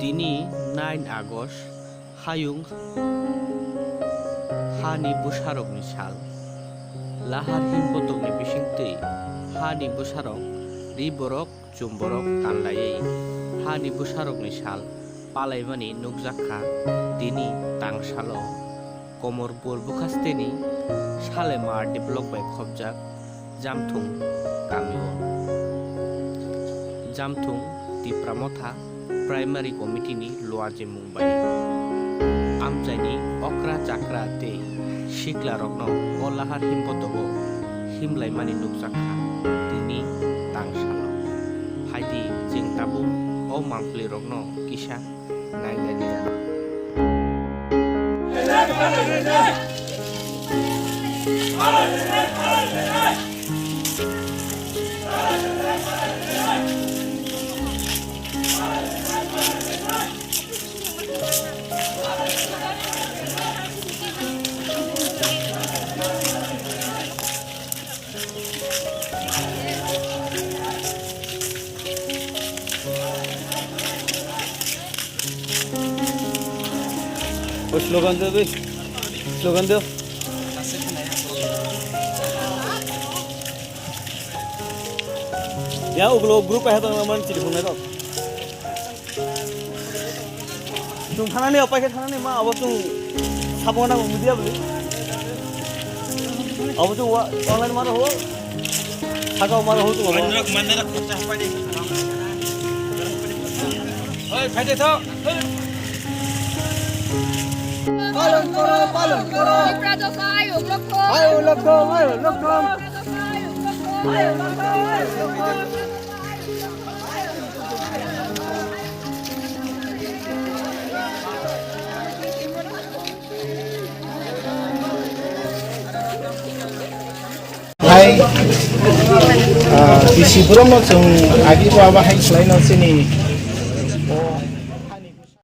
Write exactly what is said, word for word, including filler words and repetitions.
Tini nine August, hayung hani bwsarokni sal. Lahar himbotokni bisingtwi hani bwsarok ri borok chum borok tanlaiwi hani bwsarokni sal palaimani nukjak kha tini tangsalo. Komor bor bwkhasteni Salema R D block bai khopjak Jamthung kamio. Jamthung Tipra Motha Primary Committee ni luajimung bai amchaini okra chakra tei sikla rokno o lahar himbotogo himlaimani nukjak kha tini tangsalo. Phaidi chwng tabuk o mangpli rokno kisa nainani. O slogan de bhai. Slogan de. Ya, ugulo group hai tong man chiri phone rok. Chung thanani, opai khe thanani ma, abo chung sabo na media boli. Abo chung wa-, online maro ho. Saka maro ho chung abo. Oi, phaide tho. পালন করো, পালন করো। Tipra Motha ayuk lokthong. Ayuk lokthong, ayuk lokthong. Tipra Motha ayuk lokthong. Ayuk lokthong, ayuk lokthong. Hai, ah, bisi borokno chwng agi bo abo hai khlaino chini